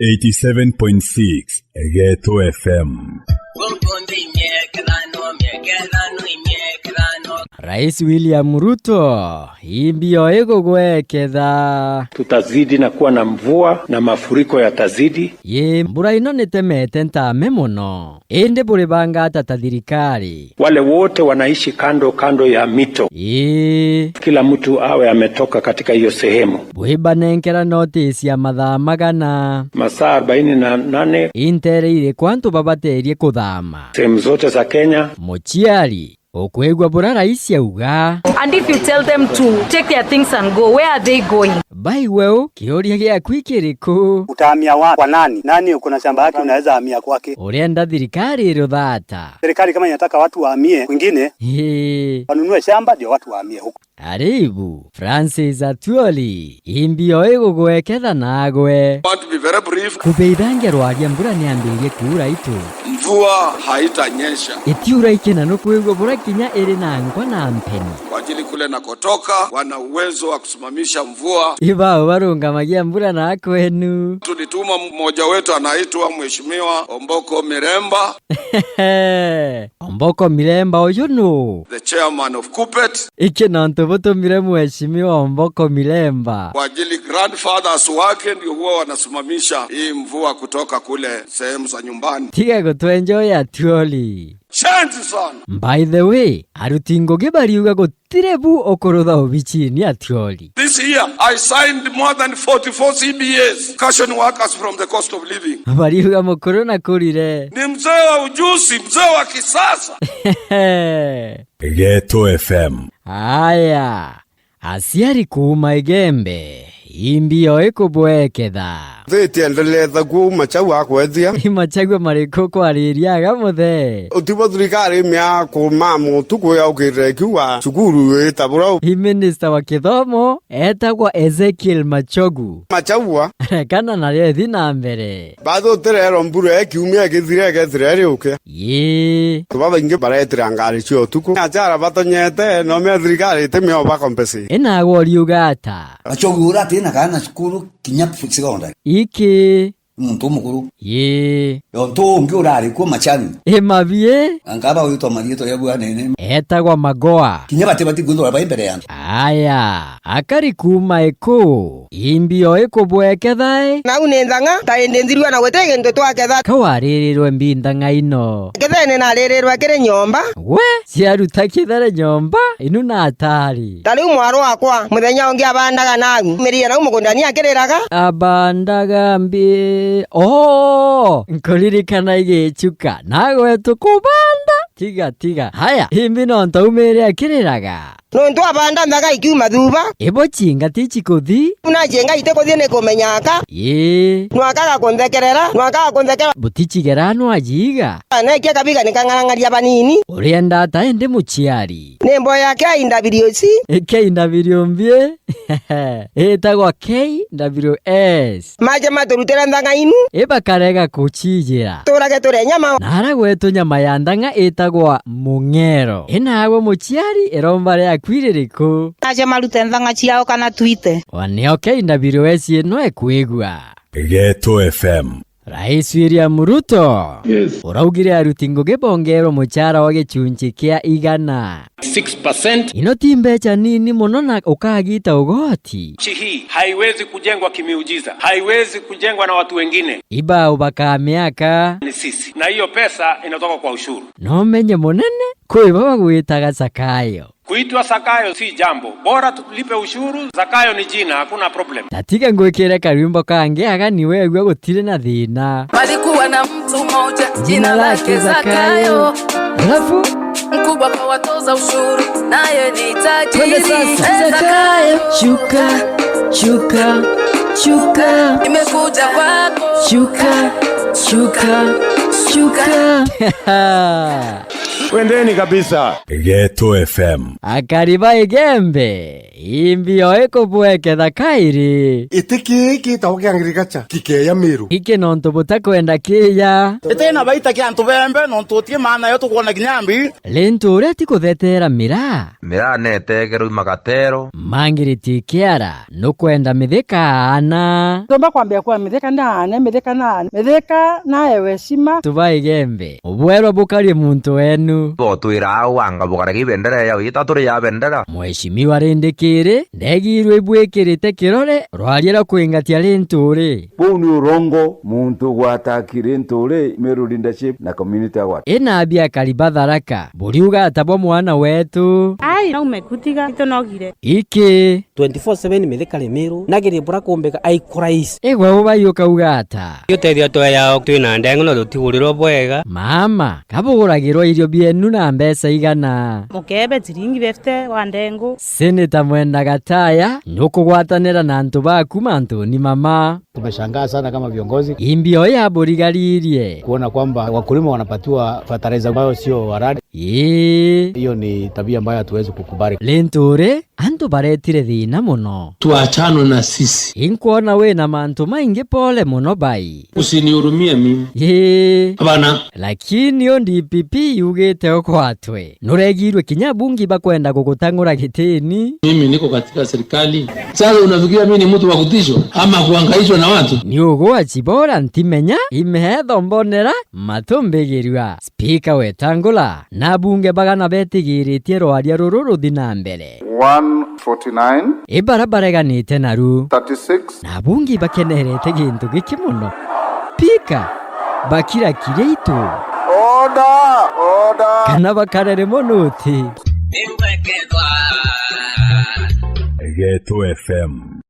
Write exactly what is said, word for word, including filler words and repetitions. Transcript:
Eighty-seven point six Geto F M. Rais William Ruto, imbi o igugweketha. Tutazidi na kuwa na mvua na mafuriko yatazidi. Yi, mbura ino nitemete ntame mono. Indi buri banga ata ta thirikari? Wale wote wanaishi kando kando ya mito. Ii. Kila mtu awe ametoka katika hiyo sehemu. Bwibanenkera notisi ya mathaa magana. Masaa arobaini na nane. Intere iriku antu babaterie kuthama? Sehemu zote za Kenya. Muciari, ukwigua bura rais auga. And if you tell them to take their things and go, where are they going? Bai weu, kiuria giaku ikiriku? Utahamia wapi? Kwa nani? Nani uko na shamba yake unaweza hamia kwake? Urenda thirikari iruthata? Serikali kama inataka watu wahamie kwingine, hii, wanunue shamba ndio watu wahamie huko. Aribu, Francis Atwoli, imbi o igugweketha nagwe. Want to be very brief. Kubeithangia rwaria mbura niambirie kuura itu. Mvua haitanyesha. Itiura ikina nukwigua bura kinya iri na nkwa na mpeni. Kwa ajili kule nakotoka, wana uwezo wa kusimamisha mvua. Ibao barungamagia mbura na kwenu. Tulituma mmoja wetu anaitwa Mheshimiwa Omboko Miremba. Omboko Miremba uyu nu? The chairman of KUPPET. Iki nontu butumire Mheshimiwa Omboko Miremba. Kwa ajili grandfathers wake ndio huwa wanasimamisha hii mvua kutoka kule sehemu za nyumbani. Tiga gutwenjoya Atwoli. Change sana. By the way, aruti ngugi bariuga gutire bu ukurutha obichini Atwoli. This year, I signed more than forty-four C B As, caution workers from the cost of living. Bariuga mukuru na kurire. Ni mzee wa ujuzi, mzee wa kisasa. Geto F M. Aya, aciari kuuma Igembe, imbi o ikubweketha? Thi itiendeletha kuo, Machagua akwethia. I Machagua mariku kwariria aga muthe? Utibo thirikari imia kuuma mutuku yaukirire ikiuga cukuru itabura u. I minister wa kithomo etagwa Ezekiel Machogu. Machagua. Rekana nario ithi na mbere. Bathutirerwa mbura ikiumia ikithira ikethira iriukia. Yii. Antu babaingi baretira ngari cia utuku. Achara batonyete, no mea thirikari itimia uba compensate. Inagwe uriuga ata? Machogu ura atina kana cukuru kinya secondary. Iki. Muntu umukuru. Yii. Ontu ungi urari kuo Machani. I Mabie. Anga bagwitwa mariitwa ria bwanene. Etagwa Magoa. Kinya bati bati kwithirwa bai mbere ya antu. Aya, akari kuuma iku, imbi o ikubweketha i? Nau ni nthang'a, ta indi nthirua na guti gintu twaketha. Ka waririrwe mbi nthang'a ino? Kethene naririrwe kiri nyomba. We, ciaruta kithere nyomba, inu na atari. Ta riu mwaro wakwa, muthenya ungi abandaga nau, mirire nau mugundani akiriraga. Abandaga mbi, oo, nkuririkana igichuka, nagwe tukubanda. Tiga, tiga. Haya, imbi no ntaumire akiriraga. Nontu abanda nthaga ikiuma thuba. Ibo chinga tichikuthi. Buna chinga itikuthi ni kumenyaka. Ii. Nwakaga kunthekerera, nwakaga kunthekerera. Butichigera nwajiga. Nekia kabiga nikang'arang'aria banini. Urienda ata indi muciari? Ni mboya K W C. K W mbi. Itagwa K W S. Maje maturutire nthang'a inu. Ibakarega kucijira. Turage turi nyama. Nara gwetu nyama ya nthang'a itagwa mung'ero. Inagwe muciari iromba riaku iririku? Maje marute nthang'a ciao kana twite. Wa nio K W S ino ikwigua. Geto F M. Rais William Ruto, yes, uraugire aruti ngugi bongerwe muchara wa gichunchi kia igana. Six percent. Ino ti mbecha nini mono na ukagita ugoti. Nchi hii haiwezi kujengwa kimiujiza, haiwezi kujengwa na watu wengine. Ibao bakamiaka. Ni sisi. Na hiyo pesa inatoka kwa ushuru. No menye munene, kwi baba gwitaga Zakayo. Kuitwa Zakayo si jambo. Bora tulipe ushuru, Zakayo ni jina, hakuna problem. Tatiga ngwikire karwimbo kangi agani wegua gutiri na thina. Palikuwa na mtu mmoja, jina lake Zakayo. Alafu? Mkubwa kwa watoza ushuru, naye ni tajiri. Twende sasa. Eh, Zakayo. Shuka, shuka, shuka. Nimekuja kwako. Shuka, shuka, shuka. Kwendeni kabisa. Geto F M. Akari ba Igembe, imbi o ikubweketha kairi. Iti kii gitagwa kia ngirigacha kikeya Miru. Iki nontu butakwenda kiya. Iti na baita kia antu bembe, nontu uti maana yo tukwona kinya mbi. Lintu uria ti kuthetera miraa. Miraa netegerwa imagatero. Mangiriti kiara. Nukwenda mithika aana. Ndomba kwambia kwa mithika na aana, mithika na aana, mithika na ewe shima. Tuba Igembe, ubwerwa bukarie muntu wenu. Botwira au anga bukarage ibendera ya wita turi ya bendera. Mheshimiwa rindi kiri, ndegirwe ibwikirite kirore, rwaria rwa kwingatia rinturi. Buu ni urongo, muntu gwataki rinturi, Meru leadership na community award. Ina abia kariba Tharaka, buriuga ata bwa mwana wetu? Ai, naume kutiga, itunogire. Iki. Twenty-four seven mithika ri Miru, nagerie bura kumbika aikuraisi. Igwe ubai ukauga ata? Utethio tweya twina ndengo no tutigurirwo bwega. Mama, kabuguragirwa irio bienu na mbeca igana? Mukebe ciringi fifty wa ndengu. Senator Mwenda Gataya, nukugwatanira na antu baku mantuni mama. Tumeshangaa sana kama viongozi. Imbio ya burigaririe. Kuona kwamba wakulima wanapatiwa fertilizer ambayo sio halali. Ii. Hiyo ni tabia ambayo hatuwezi kukubali. Linturi, antu baretire thina muno. Tuachanwe na sisi. Inkwona wina mantu maingi pole muno bai. Usinihurumie mimi. Ii. Hapana. Lakini o D P P yugite ukwatwe. Nuregirwe kinya abungi bakwenda gugutang'ura gitini. Mimi niko katika serikali. Sasa unafikiria mimi ni mtu wa kutishwa ama kuhangaishwa na watu? Ni ugwa chibora ntimenya, imetho mbonera, matu mbigirua. Spika Wetangula na abunge bagana betigiritie rwaria ruru ruthi na mbere. One forty-nine. Ibara bareganite naru. Thirty-six. Na abungi bakenerete gintu giki muno. Pika, bakira kiria itu. Order! Order! Kana bakarere mono uti. Geto F M.